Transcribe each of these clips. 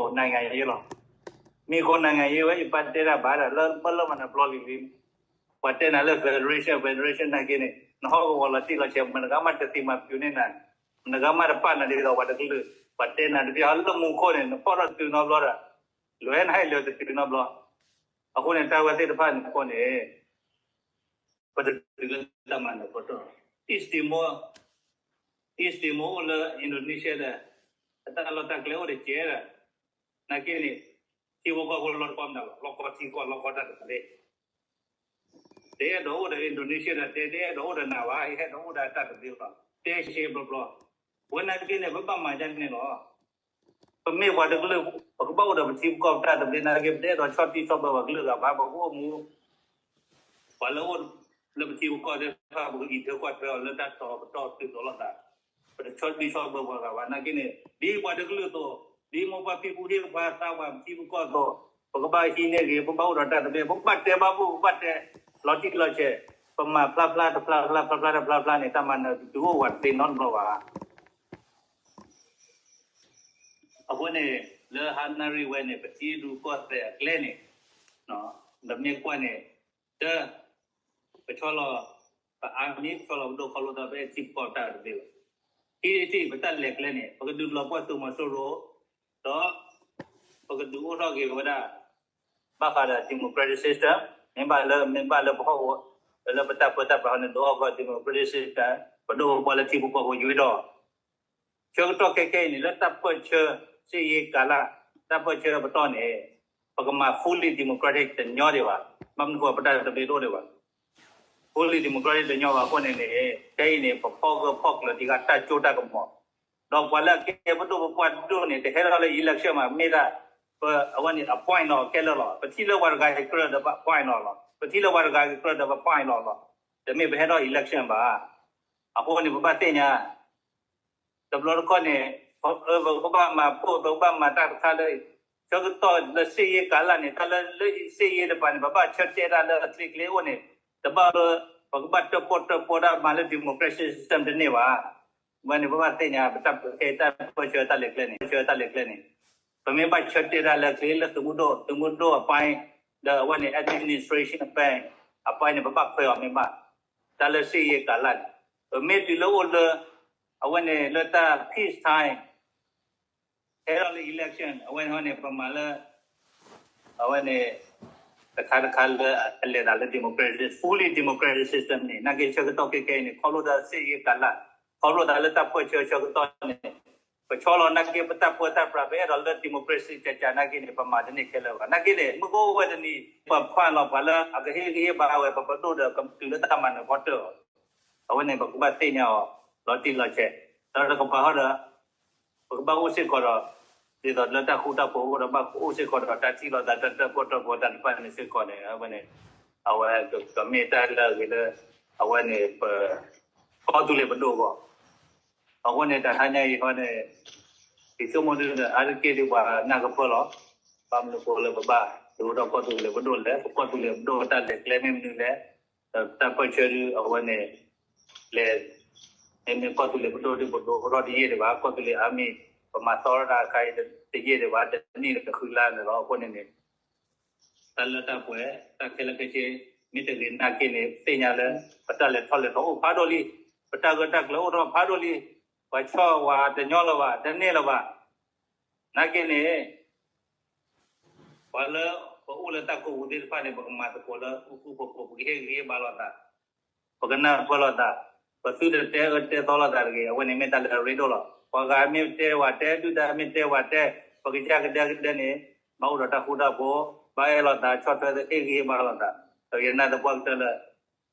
မီးခိၣ်နၢ်ငါယ့လီၤ. မီးခိၣ်နၢ်ငါယ့ဝဲ ယပၢ်တဲတၢ်ဘၣ်ဒၣ်လၢ ပလၢမၤနၢၤပျီလံၤလံၤ, ပှၤတဲနၤလၢ federation federation နာ်က့န့ၣ် နဟီၣ်ကဝီၤလီၤတံၢ်လီၤဆဲး မနကမၣ်တသံမၤပျုၤန့ၢ်နၤ, မနကမၣ်တပာ်နၤဒ်သိးပှၤတကလုာ်, ပှၤတဲနၤတဘျီလၢမူခိၣ်န့ၣ် နဖီၣ်ထီၣ်တတုၤနီတဘျီဒီး လဲၤနဟဲလၢတတုၤနီတဘျီ. အဃိန့ၣ် တၢ်ဝဲသ့ၣ်တဖၣ်န့ၣ်အဃိန့ၣ် ပတတုၤလၢတၢ်မၤနၢၤကီၢ်တီၢ်, East Timor, East Timor အိၣ်လၢ Indonesia ဒီး အတၢ်လီၢ်တၢ်ကျဲအိၣ်တကဲဒီး နာ်က့န့ၣ် ထံဖိကီၢ်ဖိလီၢ်တကီၢ်မတၤလီၤ, လီၢ်ကီၢ်ထံကီၢ် လီၢ်ကီၢ်တၢ်တသ့, တအဲၣ်ဒိးအိၣ်ဒီး Indonesia ဒီး တအဲၣ်ဒိးအိၣ်ဒီးနၤဘၣ်, ဟဲဒိးအိၣ်ဒီးတၢ်တသ့လီၤ, တဲရှဲဘျီဘျီ. ဝဲနာ်က့န့ၣ် ပဘၣ်မၤဒ်န့ၣ်လီၤ. ပမ့ၢ်ပှၤတကလုာ် ပကဘၣ်အိၣ်ဒီးပထံပကီၢ်ပတၢ်သဘျ့နာ်က့ ပတအဲၣ်ဒိးဆီၣ်တံၢ်ဆီၣ်ဘၢပှၤကလုာ်ဂၤဘၣ်, ပကအိၣ်မူ ပှၤလၢအိၣ်လၢပထံပကီၢ်သ့ၣ်တဖၣ် ပကအံးထွဲကွၢ်ထွဲအီၤလၢတၢ်တီပတီၢ်တုၤသိးလိာ်သး, ပတဆီၣ်တံၢ်ဆီၣ်ဘၢပှၤဂၤဘၣ်. နာ်က့န့ၣ် ဒ်ပှၤတကလုာ်အသိး, ဒ်မိၢ်ပၢ်ဖံဖုဟ့ၣ်ပှၤသးပှၢ်ပထံပကီၢ်အသိး, ပကဘၣ်ဟံးန့ၢ်ဂ့ၤ, ပဘၣ်အိၣ်ဒီးတၢ်သဘျ့, ပကဘၣ်တဲဘၣ်ဘူၣ်, ပကဘၣ်တဲလီၤတံၢ်လီၤဆဲး, ပမၤဖျါဖျါတဖျါဖျါ ဖျါဖျါတဖျါဖျါန့ၣ် တၢ်မၤနၢၤတတုၤအိၣ်ဝဲတသ့နီတဘျီဘၣ်. အဃိန့ၣ် လၢဟါနၣ်ရံၣ်ဝဲန့ၣ် ပထံရူၢ်ကီၢ်သဲးအကျဲန့ၣ် ပမ့ၢ်ကွၢ်န့ၣ် တၢ် ပဆီလီၤ ပ army ပဆီလီၤပဒိၣ်ခီဖျိဒီး ပအဲၣ်ထံပကီၢ်တၢ်တသ့လီၤ. ခံထံၣ် ပတၢ်လဲၤကျဲန့ၣ် ပကဒုးလီၤပှီၢ်သုးမီၤစိရိၤ ဒီး ပကဒုးအိၣ်ထီၣ်က့ၤဝဲဒၣ် ဘၣ်ဃးဒီး democratic system မ့ၢ်ဘၣ်လၢ မ့ၢ်ဘၣ်လၢပဟီၣ်ကဝီၤ လၢပတၢ်ပၢတၢ်ပြးဟီန့ၣ် ဒုးအိၣ်ထီၣ် democratic system ပဒိၣ်ပပှၢ်လၢထံဖိကီၢ်ဖိယွ့ဒီး ဆၢကတီၢ်ခဲကဲအံၤန့ၣ် လၢတၢ်ပၢၢ်ဆၢ စစ်ရေးကာလ တၢ်ပၢၢ်ဆၢပတီၢ်န့ၣ် ပကမၤ fully democratic တညီဒံးဘၣ်. ဘၣ်မနုၤဃိ ပတၢ်သဘျ့တအိၣ်ဒံးဘၣ်. fully democratic တညီဘၣ်အဃိန့ၣ်န့ၣ် ခဲအံၤန့ၣ် ပဖီၣ်ဂၢၢ်ဖီၣ်ကျၢၤဒံးဂၤတၢ်စိတၢ်ကမီၤ, ဒီးပှၤလၢအကဲပဒိၣ်ပပှၢ်ဒိၣ်န့ၣ် တဟဲထီၣ်လၢ election ဘၣ်, မ့ၢ်ဒၣ် ပ အဝဲန့ၣ် appoint လီၤခဲလၢာ်လီၤ. ပထံၣ်လၢပှၤတဂၤကကြၢးဒီးပ appoint လီၤလီၤ. ပထံၣ်လၢပှၤတဂၤကကြၢးဒီးပ appoint လီၤလီၤ. တမ့ၢ်ပဟဲထီၣ် election ဘၣ်. အဃိန့ၣ် ပဘၣ်သ့ၣ်ညါ တဘျီတခီၣ်န့ၣ် ပကဘၣ်မၤပိၢ် ပကဘၣ်မၤတၢ်တခါလၢ ဆၢကတီၢ်လၢ စစ်ရေးကာလ န့ၣ် တၢ်လၢ လၢ စစ်ရေး တပၤန့ၣ် ပဘၣ်ဆၢတဲာ်တၢ်လၢအချ့ကျဲအိၣ်န့ၣ် တဘၣ်လၢ ပကဘၣ်တၢၣ်ပီၣ်တၢၣ်ပီတၢ်မၤလၢ democratic system တန့ၢ်ဘၣ်. ဝဲန့ၣ် ပဘၣ်သ့ၣ်ညါ ပတၢ်ပၢဆှၢတၢ်လဲၤကျဲန့ၣ် ဆှၢတၢ်လဲၤကျဲန့ၣ် ပမ့ၢ်ဘၣ်ဆၢတဲာ်တၢ်လၢချ့လၢသုးမုၢ်ဒိၣ် သုးမုၢ်ဒိၣ်အပိုင်း ဒီးအဝဲန့ၣ် administration အပိုင်း အပိုင်းန့ၣ် ပဘၣ်ခွဲးအီၤမ့ၢ်ဘၣ် တၢ်လၢ စစ်ရေးကာလ န့ၣ် ပမ့ၢ်တုၤလၢအိၣ်လၢ အဝဲန့ၣ်လၢတၢ် peace time ဟဲထီၣ်လၢ election အဝဲန့ၣ်န့ၣ် ပမၤလၢ အဝဲန့ၣ် တခါတခါလၢအလဲၤသးလၢ democracy fully democratic system န့ၣ် နာ်က့ဆၢကတီၢ်ခဲကဲအံၤန့ၣ် ခီဖျိလၢ စစ်ရေးကာလ ခီဖျိသးလၢတၢ်ပၢၢ်ဆၢဆၢကတီၢ်န့ၣ် ပဆီလီၤနာ်က့ပတၢ်ပၢတၢ်ပြး ပအဲၣ်ဒိးလၢ democracy ကကနာ်က့န့ၣ် ပမၤတန့ၢ်ခဲလၢာ်ဘၣ်. နာ်က့န့ၣ် မုၢ်ကအိၣ်ဝဲတနံၤ ပဖီၣ်လီၤပှၤလၢအကဟ့ၣ်ဂံၢ်ဟ့ၣ်ဘါဝဲ ပပဒိၣ်ဒီးကတုၤလၢတၢ်မၤနၢၤကီၢ်တၢၢ်အီၤ အဝဲန့ၣ် ပကဘၣ်သ့ၣ်ညါအီၤ လီၤတံၢ်လီၤဆဲး ဒီးတကပၤဃီဒီး ပကဘၣ်အိၣ်စ့ၢ်ကီးဒီး ဒ်သိးလၢတၢ်ဃူတၢ်ဖိးအဃိဒီး ဘၣ်အိၣ်စ့ၢ်ကီးဒီးတၢ်ထံၣ်လိာ်သး တၢ်တၢၣ်ပီၣ်တၢၣ်ပီတၢ်တဖၣ်န့ၣ်စ့ၢ်ကီးန့ၣ် အဝဲန့ၣ် အဝဲကမ့ၢ်တၢ်လၢအဂ့ၤလၢ အဝဲန့ၣ် ပ ကီၢ်သူလ့ၤပဒိၣ်အဂီၢ် အဃိန့ၣ် တဟါညါအံၤဃီန့ၣ် ယဆိကမိၣ်ဒ်ဒီး အါတက့ၢ်ဒ်ပှၤနၢ်ကပၢၢ်လီၤ. ဘၣ်မနုၤအဃိလၢပဘၣ်ဒိၣ်ထီၣ်ကီၢ်သူလ့ၤပဒိၣ်လဲၣ်, ပကီၢ်သူလ့ၤပဒိၣ်တၢ်လဲၤကျဲမ့ၢ်မနုၤလဲၣ်, ဒီးတၢ်ပၢၢ်ဆၢဒ်အဝဲန့ၣ် လဲၤ မ့မ့ၢ်ကီၢ်သူလ့ၤပဒိၣ်ဒ်ပဒိၣ်ထီၣ်တယံာ်ဒံးဘၣ်, ကီၢ်သူလ့ၤအါမံၤ ပမၤသီထီၣ်တၢ်အခါအံၤတယံာ်ဒံးဘၣ်, တနံၣ်တဃုလါန့ၣ်လီၤ. အဃိန့ၣ်န့ၣ် တၢ်လၢတၢ်ပှဲၤ တၢ်ခဲလၢာ်ခဲဆ့ မ့ၢ်တဂ့ၤနာ်က့န့ၣ် သ့ၣ်ညါလၢ ပတၢ်လဲၤထီၣ်လဲၤထီအိၣ်ဖးဒိၣ်လံ, ပတၢ်ဂၢၢ်တၢ်ကျၢၤအိၣ်ထီၣ်ဖးဒိၣ်လံ, ပှၤဆီၣ်ဝဲတညီလၢၤဘၣ်, တန့ၢ်လၢၤဘၣ်. နာ်က့န့ၣ် ပှၤလၢပအိၣ်လၢတၢ်ကိးပူၤသ့ၣ်တဖၣ်န့ၣ် ပကမၤသကိးလၢဃူဃူဖိးဖိး, ပကဟ့ၣ်ဂံၢ်ဟ့ၣ်ဘါလိာ်သး, ပကနၢ်ပၢၢ်လိာ်သး, ပသုတတဲအၢတဲသီလိာ်သးတဂ့ၤ. အဝဲန့ၣ်မ့ၢ်တၢ်လၢအရ့ဒိၣ်လီၤ. ပှၤဂၤမ့ၢ်တဲဝဲတဲ, ဒုၣ်ဒါမ့ၢ်တဲဝဲတဲ, ပကစၢ်ကဒဲကဒဲန့ၣ် ဘၣ်အိၣ်ဒီးတၢ်ဃူတၢ်ဖိး, ဘၣ်အဲၣ်လိာ်သး, ဆီၣ်ထွဲဟ့ၣ်ဂံၢ်ဟ့ၣ်ဘါလိာ်သး, ပကနၢ်သပှၢ်ကတၢၢ်လၢ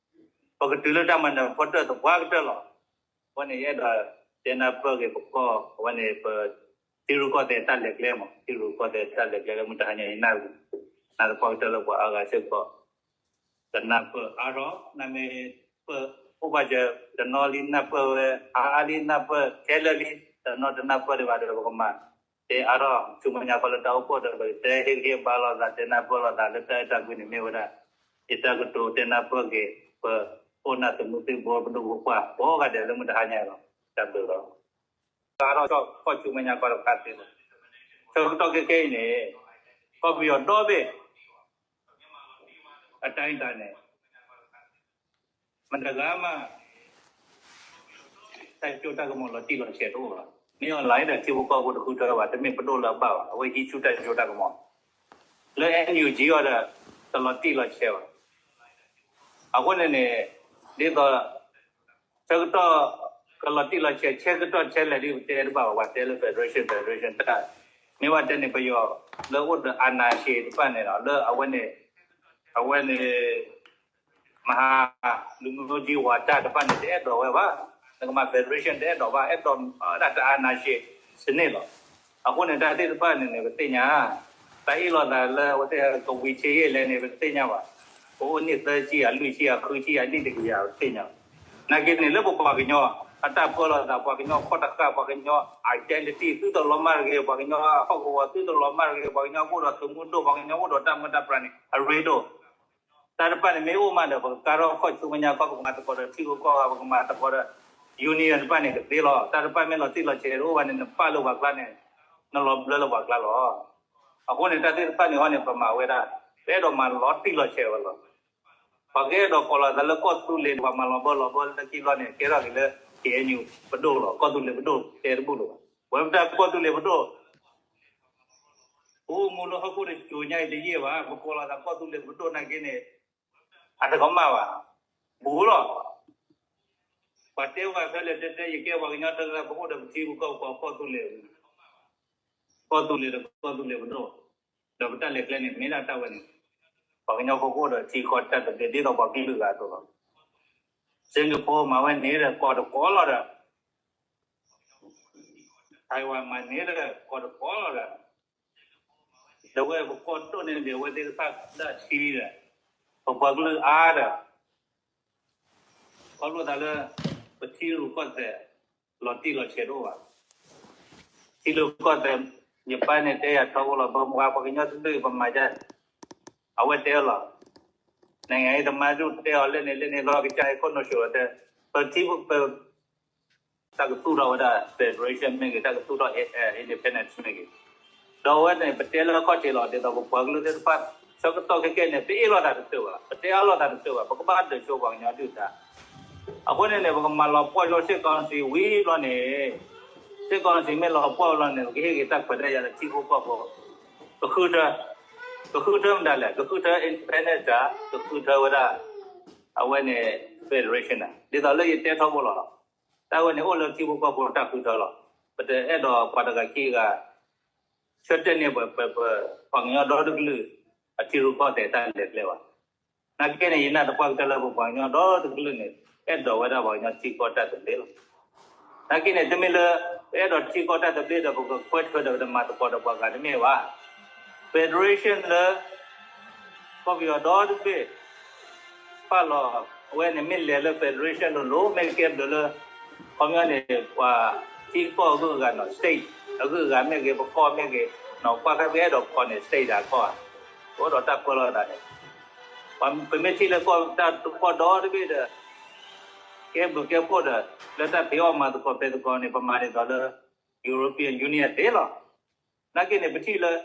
ပကတုၤလၢတၢ်မၤနၢၤဖီတၢၣ်သပှၢ်ကတၢၢ်လီၤ. အဃိန့ၣ် ယအဲၣ်ဒိးတဲနၢ်ပၢၢ်က့ၤပကီၢ်, အဝဲန့ၣ် ပ ထံရူၢ်ကီၢ်သဲးတၢ်လဲၤကျဲမး, ထံရူၢ်ကီၢ်သဲးတၢ်လဲၤကျဲလၢမုၢ်တဟါညါအံၤ နၢ်သပှၢ်ကတၢၢ်လၢပှၤအါဂၤစ့ၢ်ကီး ကနၢ်ပၢၢ်အါထီၣ်, နမ့ၢ်ပၢၢ်အိၣ်ဘၣ်စၢၤ တနီၤလံနၢ်ပၢၢ်ဝဲ, အါအါလံနၢ်ပၢၢ်ခဲလၢာ်လံ, တနီၤတနၢ်ပၢၢ်ဒံးဘၣ်ဒီး ပကမၤ တဲအါထီၣ်ဆူမဲာ်ညါခီလၢတၢ်အိၣ်ဖှိၣ်ဒီး ပကတဲဟ့ၣ်ဂံၢ်ဟ့ၣ်ဘါလိာ်သး တဲနၢ်ပၢၢ်လိာ်သးလၢတၢ်အဲၣ်တၢ်ကွံန့ၣ်မ့ၢ်ဝဲဒၣ် ယတၢ်ကတိၤတဲနၢ်ပၢၢ်က့ၤ ပခိၣ်နၢ်သုးမုၢ်သံၣ်ဘိပဒိၣ်ပပှၢ်ကိးဂၤဒဲးလၢမုၢ်တဟါညါအံၤလီၤ. တၢ်ဘျုးလီၤ. အါထီၣ်ခီၣ်ဆူမဲာ်ညါခီတခါသ့လီၤ. ဆၢကတီၢ်ခဲကဲအံၤန့ၣ် ကီၢ်ပယီၤဒီဘ့ၣ် အတၢ်အံၤတၢ်န့ၣ် မတၤတဂၤမး တၢ်စိတၢ်ကမီၤလီၤတံၢ်လီၤဆဲးတအိၣ်ဘၣ်. မ့ၢ်အီၤလၢဒီးထံဖိကီၢ်ဖိတဃုထၢဘၣ်, တမ့ၢ်ပဒိၣ်လၢအဘၣ်ဘၣ်, အဝဲဟံးဆူၣ်တၢ်စိတၢ်ကမီၤ လၢ NUG အီၤဒီး တလီၤတံၢ်လီၤဆဲးဘၣ်. အဃိန့ၣ်န့ၣ် ဒ်သိး ဆၢကတီၢ် ကလီၤတံၢ်လီၤဆဲး ဆၢကတီၢ်ဆဲးလဲၣ်ဒ်ပတဲတဘၣ်ဘၣ်, ပှၤတဲလၢ federation federation တၢ် မ့ၢ်ဘၣ်တဲန့ၣ် ပယီၤလၢအိၣ်ဒီးအာဏာရှင်တဖၣ်န့ၣ်ဒီး လၢအဝဲန့ၣ် အဝဲန့ၣ် မဟာလူမျိုးကြီးဝါဒတဖၣ်န့ၣ် တအဲၣ်ဒိးဝဲဘၣ်. နကမၤ federation တအဲၣ်ဒိးဘၣ်, အဲၣ်ဒိးဒၣ်တၢ်အာဏာရှင်စနစ်လီၤ. အဃိန့ၣ် တၢ်သ့ၣ်တဖၣ်န့ၣ်န့ၣ် ပသ့ၣ်ညါ, တၢ်အ့ၣ်လိာ်သးလၢအဝဲသ့ၣ်ကဝံၤဆ့ယဲၢ်လဲၣ်န့ၣ် ပတသ့ၣ်ညါဘၣ်. ပအိၣ်နံၣ်သၢဆံယၤ လွံၢ်ဆံယၤ ဃုဆံယၤ နံၣ်တကယၤ ပသ့ၣ်ညါ. နာ်က့န့ၣ် လၢပပှၤကညီ အတၢ်ပၢလီၤသး ပှၤကညီခီၣ်တဃာ် ပှၤကညီ identity သုတလီၤမၢ်တဂ့ၤ, ပှၤကညီဟီၣ်ကဝီၤသုတလီၤမၢ်တဂ့ၤ, ပှၤကညီအိၣ်ဒီးသုးမုၢ်ဒိၣ်, ပှၤကညီအိၣ်ဒီးတၢ်မၢတၢ်ပြးန့ၣ် အရ့ဒိၣ် တၢ်တဖၣ်န့ၣ်မ့ၢ်အိၣ်မးဒီး ပကကါထီၣ်ခီၣ်ဆူမဲာ်ညါခီ ပကမၤသကိးဒီးထံဂုၤကီၢ်ဂၤ ပကမၤသကိးဒီး union တဖၣ်န့ၣ်ကသ့လီၤ. တၢ်တဖၣ်မ့ၢ်လီၤတံၢ်လီၤဆဲးတအိၣ်ဘၣ်န့ၣ် နပာ်လၢပှၤကျါန့ၣ် နလီၤဘျၢလၢပှၤကျါလီၤ. အဃိန့ၣ် တၢ်သ့ၣ်တဖၣ်န့ၣ်ဟီန့ၣ် ပမၤဝဲဒၣ် ပအဲၣ်ဒိးမၤလီၤတံၢ်လီၤဆဲးဝဲလီၤ. ပှၤကအဲၣ်ဒိးကိးလီၤသးလၢကီၢ်သူလ့ၤ ပှၤမၤလီၤဘၢလီၤဘၢလၢခံဘျီန့ၣ် ကဲထီၣ်က့ၤလၢ KNU ပဒိၣ်လီၤ. ကီၢ်သူလ့ၤပဒိၣ်တဲတဘူၣ်လၢၤဘၣ်. ဝဲပတၢ်ကီၢ်သူလ့ၤပဒိၣ် ပအိၣ်မူလၢဟီၣ်ခိၣ်တစိၤညါအံၤတယံာ်ဘၣ်, ပကိးလီၤသးကီၢ်သူလ့ၤပဒိၣ်နာ်က့န့ၣ် အတကမၣ်ဘၣ်. ဘူးလီၤ. ပှၤတဲဝဲဖဲလဲၣ်တဲတဲ ယကဲပှၤကညီတဂၤ ပအိၣ်ဒီးပထံပကီၢ် ပကီၢ်သူလ့ၤ, ကီၢ်သူလ့ၤဒီးကီၢ်သူလ့ၤပဒိၣ်, ဒီးပတၢ်လဲၤကျဲန့ၣ် မ့ၢ်ဒၣ်တၢ်ဝဲန့ၣ်, ပှၤကညီဖိကအိၣ်ဒီးထံကီၢ်တၢ်သဘျ့ ဒ်သိးပှၤကလုာ်ဂၤအသိးလီၤ. Singapore မၤဝဲန့ၣ်ဒီး ကီၢ်တကီလီၤဒီး Taiwan မၤန့ၢ်ဒီးကီၢ်တကီလီၤဒီး, ဒီးဝဲပကီၢ်ဒိၣ်န့ၢ်ဒံးအဝဲသ့ၣ်တဖၣ်လၢအထံဒီး, ပပှၤကလုာ်အါဒီး, ခီဖျိသးလၢ ပထံရူၢ်ကီၢ်သဲး လီၤတံၢ်လီၤဆဲးတအိၣ်ဘၣ်. ထံရူၢ်ကီၢ်သဲး ယပၢ်န့ၣ်တဲယၤထီဘိလီၤ, ပမၤပှၤကညီတဘ့ၣ်ပမၤယါ, အဝဲတဲလီၤ. နိုင်ငံရေးသမားဒုးတဲအီၤလၢန့ၣ်လၢန့ၣ်လီၤ, ကစၢ်ဟဲခိၣ်နူာ်ဆိးလီၤတဲ, ပထံပ တၢ်ကသူၣ်ထီၣ်ဝဲဒၣ် federation မ့ၢ်ဂ့ၤ, တၢ်ကသူၣ်ထီၣ် independence မ့ၢ်ဂ့ၤ, ဒီးအဝဲန့ၣ် ပတဲလၢအခီၣ်ထံးလီၤ. ဒ်သိးပပှၤကလုာ်သ့ၣ်တဖၣ် ဆၢကတီၢ်ခဲကဲန့ၣ် ပအ့ၣ်လိာ်သးတတုာ်ဘၣ်, ပတဲအါလိာ်သးတတုာ်ဘၣ်, ပကဘၣ်ဒုးဆိပှၤကညီဒုၣ်ဒါ. အဃိန့ၣ်န့ၣ် ပကမၤလီၤပှီၢ်ဆိ စစ်ကောင်စီ ဝံၤဘျီန့ၣ်, စစ်ကောင်စီ မ့ၢ်လီၤပှီၢ်ဘျီန့ၣ် ပကဟ့ၣ်က့ၤတၢ်ခွဲးတၢ်ယာ်လၢထံဖိကီၢ်ဖိ, ကဃုထၢ, ကဃုထၢမတၤလဲၣ်, ကဃုထၢ independence တၢ်, ကဃုထၢဝဲဒၣ် အဝဲန့ၣ် federation တၢ်, ဒ်သိးလၢယတဲထီဘိလီၤ. တၢ်ဝဲန့ၣ်အိၣ်လၢထံဖိကီၢ်ဖိတၢ်ဃုထၢလီၤ. ပတအဲၣ်ဒိးပှၤတဂၤခံဂၤ ဆၢတဲာ်န့ၢ်ပှၤ ပ ပ ပှၤကညီဒီတကလုာ် အထံရူၢ်ကီၢ်သဲးတၢ်လဲၤကျဲဘၣ်. နာ်က့န့ၣ် ယနာ်သပှၢ်ကတၢၢ်လၢပပှၤကညီဒီတကလုာ်န့ၣ် အဲၣ်ဒိးဝဲဒၣ်ပှၤကညီထံကီၢ်တၢ်သဘျ့လီၤ. နာ်က့န့ၣ် တမ့ၢ်လၢ ပအဲၣ်ဒိးထံကီၢ်တၢ်သဘျ့ဒီး ပကခွဲးထွဲဒီးပတမၤသကိးဒီးပှၤဂၤတမ့ၢ်ဘၣ်. federation လၢ ကီၢ်ပယီၤဒီတဘ့ၣ် ပာ်လီၤ အဝဲန့ၣ်မ့ၢ်လဲၤလၢ federation လိၤလိၤ မ့ၢ်ကဲဘျုးလၢ ခီပညီန့ၣ် ပှၤထံကီၢ်အဂုၤအဂၤနီၤ state အဂုၤအဂၤမ့ၢ်ဂ့ၤ ပကီၢ်မ့ၢ်ဂ့ၤ နီၤ ပှၤဖဲပအဲၣ်ဒိးကိးန့ၣ် state ဒၣ်ကီၢ်ဧါ, ပအိၣ်ဒီးတၢ်ပၢလီၤသးန့ၣ် ပမ့ၢ်ထံၣ်လၢကီၢ်တၢ်ကီၢ်ဒီတဘ့ၣ်ဒီး ကဲဘျုးကဲဖှိၣ်ဒီး လၢတၢ်ဖံးအီၣ်မၤသကိးဖဲသကိးန့ၣ် ပမၤဒ်သိးလၢ European Union သ့လီၤ. နာ်က့န့ၣ် ပထံၣ်လၢ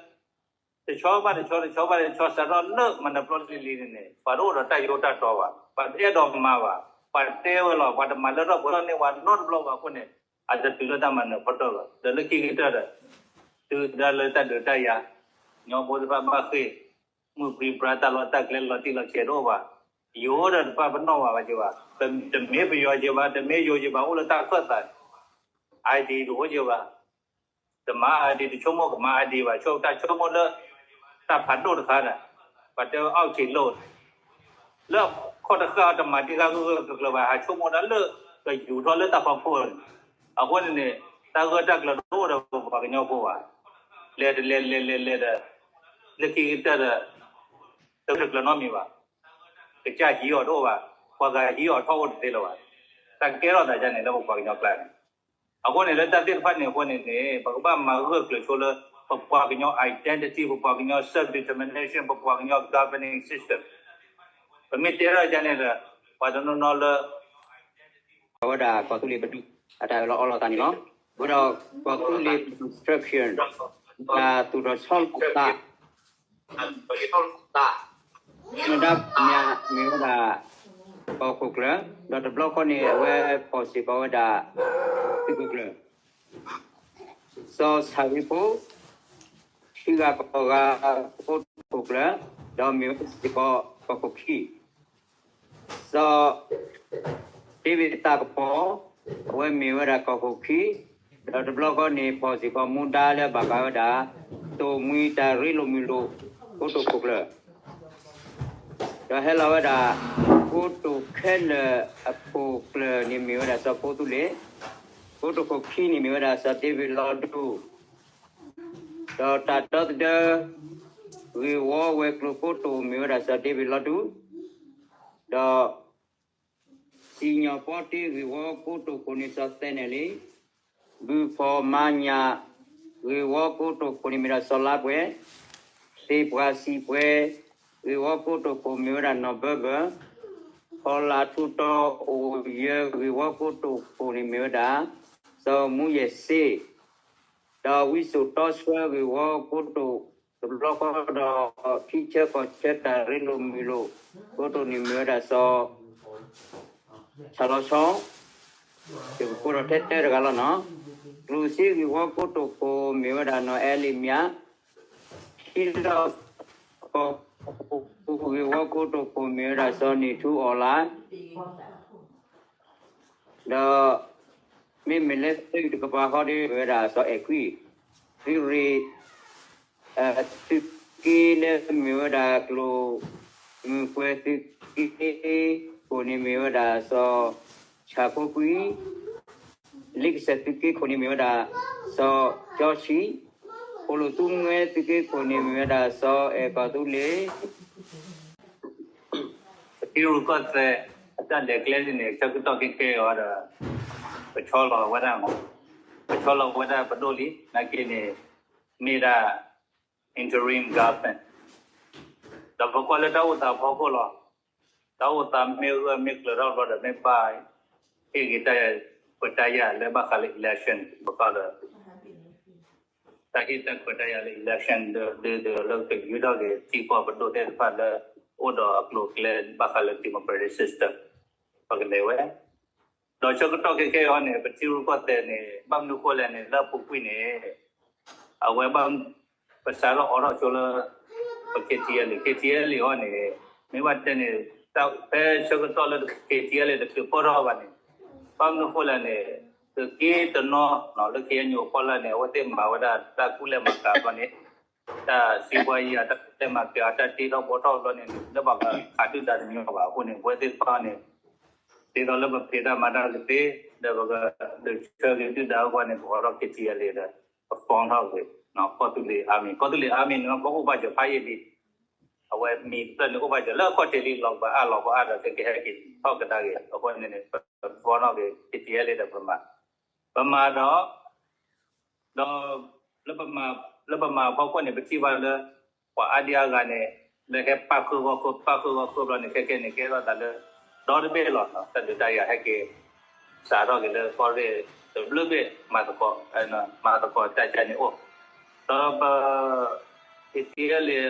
တဆီဘၣ်တဆီ တဆီဘၣ်တဆီ စးထီၣ်လၢမနုၤပျီလံၤလံၤန့ၣ်န့ၣ် ပှၤတအိၣ်ဒီးတၢ်ယိးတၢ်တီဘၣ်, ပှၤတအဲၣ်ဒိးမၤဘၣ်, ပှၤတဲဝဲလီၤ, ပှၤတမၤလၢထီၣ်ပှဲၤထီၣ်န့ၢ်ပှၤနီတဘျီဘၣ်အဃိန့ၣ် အတတုၤလၢတၢ်မၤနၢၤဖီတၢၢ်ဘၣ်. ဒီးလၢခံကတၢၢ်ဒီး တုၤဒၣ်လၢတၢ်ဒုးတၢ်ယၤ, ကညီဖိသ့ၣ်တဖၣ်ဘၣ်ဃ့ၢ်, မုၢ်ပြံပြါတၢ်လီၢ်တၢ်ကျဲလီၤတံၢ်လီၤဆဲးတအိၣ်ဘၣ်, ယိၤဒီးတပာ်ပနီၣ်ဘၣ်ဝဲက့ၤဘၣ်, တမ့ၢ်ပယီၤက့ၤဘၣ်, တမ့ၢ်ယိၤက့ၤဘၣ်, အိၣ်လၢတၢ်ခၢၣ်သး, ID တအိၣ်က့ၤဘၣ် တမၤ ID တဆိကမိၣ် ကမၤ ID ဘၣ်, ဆိတၢ်ဆိကမိၣ်လၢ တၢ်ဖးဒိၣ်တခါဒီး ပှၤတဲဝဲ အောက်ခြေလုပ် လၢခီၣ်တဃာ်တမၤတံၢ်ဃာ်ဂၢၢ်ဂၢၢ်ကျၢၤကျၢၤဘၣ်, ဟးဆိကမိၣ်တၢ်လၢကယူၤထီၣ်လၢတၢ်ဖီခိၣ်န့ၣ်, အဃိန့ၣ်န့ၣ် တၢ်ဂၢၢ်တၢ်ကျၢၤတအိၣ်ဒီးပပှၤကညီဖိဘၣ်, လဲၤတလဲၤလဲၤလဲၤလဲၤဒီး လၢခံကတၢၢ်ဒီး တဂၢၢ်တကျၢၤနီတမံၤဘၣ်, ကစၢ်ဟံးအီၤတအိၣ်ဘၣ်, ပှၤဂၤဟံးအီၤထီၣ်အိၣ်တသ့လၢၤဘၣ်, တၢ်ကဲထီၣ်သးဒ်န့ၣ်လၢပပှၤကညီကျါန့ၣ် အဃိန့ၣ် လၢတၢ်သ့ၣ်တဖၣ်န့ၣ်အဃိန့ၣ်န့ၣ် ပကဘၣ်မၤဂၢၢ်ကျၢၤဆိလၢ ပပှၤကညီ identity, ပပှၤကညီ self determination, ပပှၤကညီ governing system. ပမ့ၢ်တဲထီၣ်ဒ်န့ၣ်ဒီး ပှၤတနီၤနီၤလၢ အဝဲဒၣ်ကီၢ်သူလ့ၤပဒိၣ် အတၢ်အၢၣ်လီၤအီလီၤသးန့ၣ်လီၤ. ဝဲဒီးကီၢ်သူလ့ၤ instruction တၢ်သူၣ်ထီၣ်ဆီလီၤသး မူဒါပူၤမ့ၢ်ဝဲဒၣ် ကီၢ်ခိၣ်ကျၢၢ်, ဒီးတဘျီဃီန့ၣ် အဝဲဖီၣ်စ့ၢ်ကီးဝဲဒၣ် သုးခိၣ်ကျၢၢ် စီၤဆၣ်ဂ့ၤဖိ ခံဂၤကီၢ်ဂၤ ကီၢ်ခိၣ်ကျၢၢ်, ဒီးမ့ၢ်ဝဲစ့ၢ်ကီးကီၢ်ခိၣ်ခံ စီၤဒ့ဝံးသးကပီၤ အဝဲမ့ၢ်ဝဲဒၣ်ကီၢ်ခိၣ်ခံ, ဒီးတဘျီဃီန့ၣ် ဖီၣ်စ့ၢ်ကီးမူဒါလၢဘၣ်ဃးဝဲဒၣ် သိၣ်မှံတၢ်ရ့လိာ်မုာ်လိာ် ကိတိာ်ခိၣ်ကျၢၢ်, ဒီးဟဲလီၤဝဲဒၣ် ကိတိာ်ခဲလၢာ်အခိၣ်ကျၢၢ်န့ၣ်မ့ၢ်ဝဲဒၣ်စီၤဖိသူလ့ၤ, ကိတိာ်ခိၣ်ခံန့ၣ်မ့ၢ်ဝဲဒၣ်စီၤဒ့ဝံးလီၤဒူ ဒီးတၢ်ဒီသဒၢ ဂ့ၢ်ဝီဝဲၤကျိၤကိတိာ် မ့ၢ်ဝဲဒၣ်စီၤဒ့ဝံးလီၤဒူ, ဒီး စံၣ်ညီၣ်ပီတ့ ဂ့ၢ်ဝီကိတိာ်ခိၣ်န့ၣ် စီၤသဲနဲၣ်လံ, ဘုၣ်ဖီၣ်မၤညၣ် ဂ့ၢ်ဝီကိတိာ်ခိၣ်န့ၣ်မ့ၢ်ဒၣ်စီၤလါပှဲၤ, သ့ၣ်ပှၢ်စံၣ်ပှဲၤ ဂ့ၢ်ဝီကိတိာ်ခိၣ်မ့ၢ်ဝဲဒၣ်နီၢ်ဘၢဘၢၣ်, ဖီလာ်ထူတီၤအိၣ်ယၢၤ ဂ့ၢ်ဝီကိတိာ်ခိၣ်န့ၣ်မ့ၢ်ဝဲဒၣ် စီၤမူယဲၢ်စ့, ဒီးဝံစိာ်တီဆှၢ ဂ့ၢ်ဝီကိတိာ် တဘျီဃီဒီး ထံဆၢကီၢ်ဆၢတၢ်ရ့လိာ်မုာ်လိာ် ကိတိာ်န့ၣ်မ့ၢ်ဝဲဒၣ်စီၤ ဆၣ်လီၤဆီ, ယကကိးထီၣ်ထဲတၢတဂၤလီၤနီၤ, ကျိၣ်စ့ဂ့ၢ်ဝီကိတိာ်ခိၣ် မ့ၢ်ဝဲဒၣ်နီၢ်အဲလံမၠး, ထံလီၢ်ကီၢ်ပူၤ ဂ့ၢ်ဝီကိတိာ်ခိၣ် မ့ၢ်ဝဲဒၣ်စီၤနံၣ်ထူအီၣ်လါ ဒီး မ့မ့ၢ်လၢသုးတကပၤဃီဒီး မ့ၢ်ဝဲဒၣ်စီၤအဲၣ်ခွံ, သုးရ့ၣ် သုးက့လၢမ့ၢ်ဝဲဒၣ်ကျိၣ် မုၢ်ပှဲၤသုးက့ခိၣ်န့ၣ်မ့ၢ်ဝဲဒၣ်စီၤ ဆၣ်ဖိကွံ, လ့ကစၢၢ်သုးက့ခိၣ်န့ၣ်မ့ၢ်ဝဲဒၣ် စီၤကၠီဆံး, ပိာ်လိာ်သူမှဲသုးက့ခိၣ်န့ၣ်မ့ၢ်ဝဲဒၣ်စီၤအဲၣ်ကီၢ်သူလ့ၤ ပထံရူၢ်ကီၢ်သဲး အတၢ်လဲၤကျဲန့ၣ် ဆၢကတီၢ်ခဲကဲအံၤဒီး ပဆီလီၤဝဲဒၣ်မး, ပဆီလီၤဝဲဒၣ်ပဒိၣ်လံ နာ်က့န့ၣ် မ့ၢ်ဒၣ် interim government ဒီးပကွၢ်လၢတၢ်အိၣ်သးဖီခိၣ်လီၤ. တၢ်အိၣ်သးမ့ၢ်ဂၢၢ်မ့ၢ်ကျၢၤထီၣ်ဘျီဒီး မ့ၢ်ဘၣ်ဟ့ၣ်ဂ့ၤတၢ်ခွဲးတၢ်ယာ်လၢဘၣ်ဃးလၢ election ပကွၢ်လၢ တၢ်ဟ့ၣ်တၢ်ခွဲးတၢ်ယာ်လၢ election ဒီး ဒီးလၢကယူၢ်ထီၣ်က့ၤထံကီၢ်ပဒိၣ်သ့ၣ်တဖၣ်လၢ အိၣ်ဒီးအကျိၤအကျဲဘၣ်ဃးလၢ democratic system ပကလဲၤဝဲ, ဒီးဆၢကတီၢ်ခဲကဲအံၤန့ၣ် ပထံရူၢ်ကီၢ်သဲးန့ၣ် ဘၣ်မနုၤဃိလဲၣ်န့ၣ် လၢအပူၤကွံာ်န့ၣ် အဝဲဘၣ် ပစးထီၣ်အိးထီၣ်ဆိလၢ ပ KTLA KTLA အံၤန့ၣ် မ့ၢ်ဘၣ်တဲန့ၣ် ဖဲဆၢကတီၢ်လၢ KTLA တချုးပၢၢ်ထီၣ်ဘၣ်န့ၣ် ဘၣ်မနုၤဃိလဲၣ်န့ၣ် သုးက့တနီၤလၢ KNU အဖီလာ်န့ၣ် အဝဲသ့ၣ်မၤဝဲဒၣ်တၢ်ကူၣ်လဲၢ်မၤကၤဘျီန့ၣ် တၢ်စံးပှၤယၤ တၢ်ကူၣ်လဲၢ်မၤကၤ တၢ်တ့ထီၣ်ဘှီထီၣ်ဘျီန့ၣ် လၢဘၣ်ခးဒုၣ်ဒါတညီဘၣ်အဃိန့ၣ် ပဝဲသ့ၣ်တဖၣ်န့ၣ် ဒ်သိးလၢပဖံးတၢ်မၤတၢ်ကသ့ ဒီးပကဒုးဆၢက့ၤဒုၣ်ဒါအဂီၢ်န့ၣ် ပအိးထီၣ် KTLA ဒီး ပ form ထီၣ်က့ၤ ကီၢ်သူလ့ၤ army ကီၢ်သူလ့ၤ army န့ၣ် ကအိၣ်ဘၣ်စၢၤဖးယံာ်လံ အဝဲမံၤတဖျၢၣ်န့ၣ်အိၣ်ဘၣ်စၢၤလၢအခီၣ်ထံးလံ လီၤပှၤအါလီၤပှၤအါဒီး ကကဟဲက့ၤထီၣ်ကဒါက့ၤ အဃိန့ၣ်န့ၣ် ပ form ထီၣ်က့ၤ KTLA ဒီးပမၤ ပမၤဒီး ဒီး လၢပမၤဖီခိၣ်န့ၣ် ပထံၣ်ဘၣ်လၢ ပှၤအါဒံအါဂၤန့ၣ် လၢဟဲပာ်ဃုာ်ဂီၢ်ဃုာ် ပာ်ဃုာ်ဂီၢ်ဃုာ်ဘျီန့ၣ် ခဲကဲန့ၣ် ကဲထီၣ်သးလၢ ဒီတဘ့ၣ်လီၤ တၢ်ဒုးတၢ်ယၤဟဲက့ၤ စးထီၣ်က့ၤလၢကီၢ်ရ့ၣ်တဘျုးဘ့ၣ် မၤသကိး မၤသကိးတၢ်ကါန့ၣ်အိၣ် ဒီးပ KTLA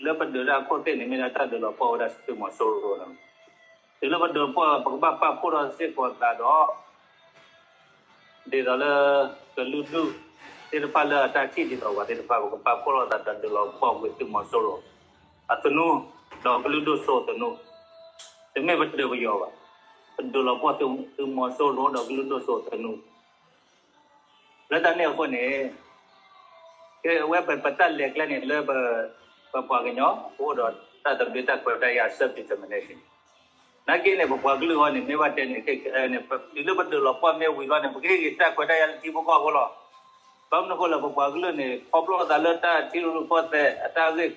လၢပဒုးတၢ်အခိၣ်သ့ၣ်န့ၣ် မ့ၢ်ဒၣ်တၢ်ဒုးလီၤပှီၢ်ဝဲဒၣ်သုးမီၤစိရိၤလီၤ. တုၤလၢပဒုးပှီၢ် ပကဘၣ်ပာ်ဖှိၣ်ထီၣ်စ့ၢ်ကီးသးဒီး ဒ်သိးလၢ ကလုာ်ဒူၣ်သ့ၣ်တဖၣ်လၢအတၢ်ထံၣ်ဒ်သိးပှၤသ့ၣ်တဖၣ် ပကပာ်ဖှိၣ်ထီၣ်သးဒီးဒုးလီၤပှီၢ်ကွံာ်သုးမီၤစိရိၤ အသနူ ဒီးကလုာ်ဒိၣ်စိသနူ တမ့ၢ်ပဒုးပယီၤဘၣ်. ပဒုးလီၤပှီၢ်သုးမီၤစိရိၤဒီးကလုာ်ဒိၣ်စိသနူ လၢတၢ်န့ၣ်အဃိန့ၣ် ကဲဝဲပတၢ်လဲၤကျဲန့ၣ်လၢ ပပှၤကညီ ပအိၣ်ဒီးတၢ်သဘျ့တၢ်ခွဲးတၢ်ယာ် self determination နာ်က့န့ၣ် ပပှၤကလုာ်အဂီၢ်န့ၣ် မ့ၢ်ဘၣ်တဲန့ၣ် တုၤလၢပဒုးလီၤပှီၢ်မ့ၢ်ဝံၤလီၤန့ၣ် ပကဟ့ၣ်က့ၤတၢ်ခွဲးတၢ်ယာ်လၢထံဖိကီၢ်ဖိလီၤ. ဘၣ်မနုၤအဃိလဲၣ် ပပှၤကလုာ်န့ၣ် ခီဖျိသးလၢတၢ်ထံရူၢ်ကီၢ်သဲး အတၢ်ဂ့ၢ်ကီ